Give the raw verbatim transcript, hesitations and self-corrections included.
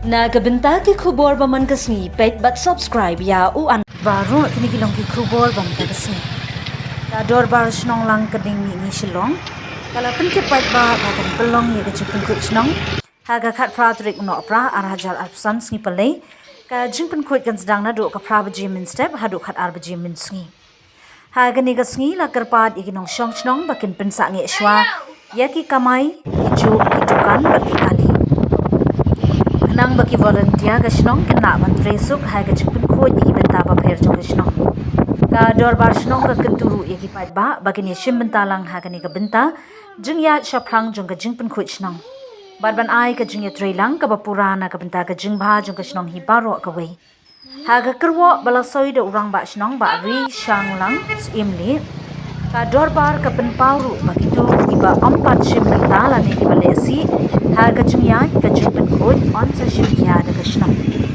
Na ka bynta ki khubor ba man ka sngi, peit bad subscribe ïa u an. Baroh kine ki long ki khubor ba man ka sngi. Ka Dorbar Shnong Langkyrding Mihngi Shillong ka la pynkit paidbah ba kan pynlong ïa ka jingpynkhuid shnong ha ka khatphra tarik u Nohprah arhajar arphew san, sngi Palei. Ka jingpynkhuid kan sdang naduh ka phra baje mynstep haduh khatar baje mynsngi. Ha kane ka sngi la kyrpad ïa ki nongshong shnong ba kin pynsangeh shuwa ïa ki kamai, ki juk, ki dukan bad ki kali. Khnang ba ki volunteer ka shnong kin lah ban trei suk ha ka jingpynkhuid ïa ki bynta bapher jong ka shnong. Ka Dorbar Shnong ka kyntu ruh ïa ki paidbah ba kin ïashim bynta lang ha kane ka bynta jingïaid shaphrang jong ka jingpynkhuid shnong, bad ban ai ka jingïatreilang kaba pura na ka bynta ka jingbha jong ka shnong hi baroh kawei. Ha ka kyrwoh ba la soi da u Rangbah Shnong Bah Rishanglang Syiemlieh, ka Dorbar ka pynpaw ruh ba kito kiba ym pat shim bynta lane kiba lehsih ha ka jingïaid ka jingpynkhuid yn sa shu khia da ka shnong.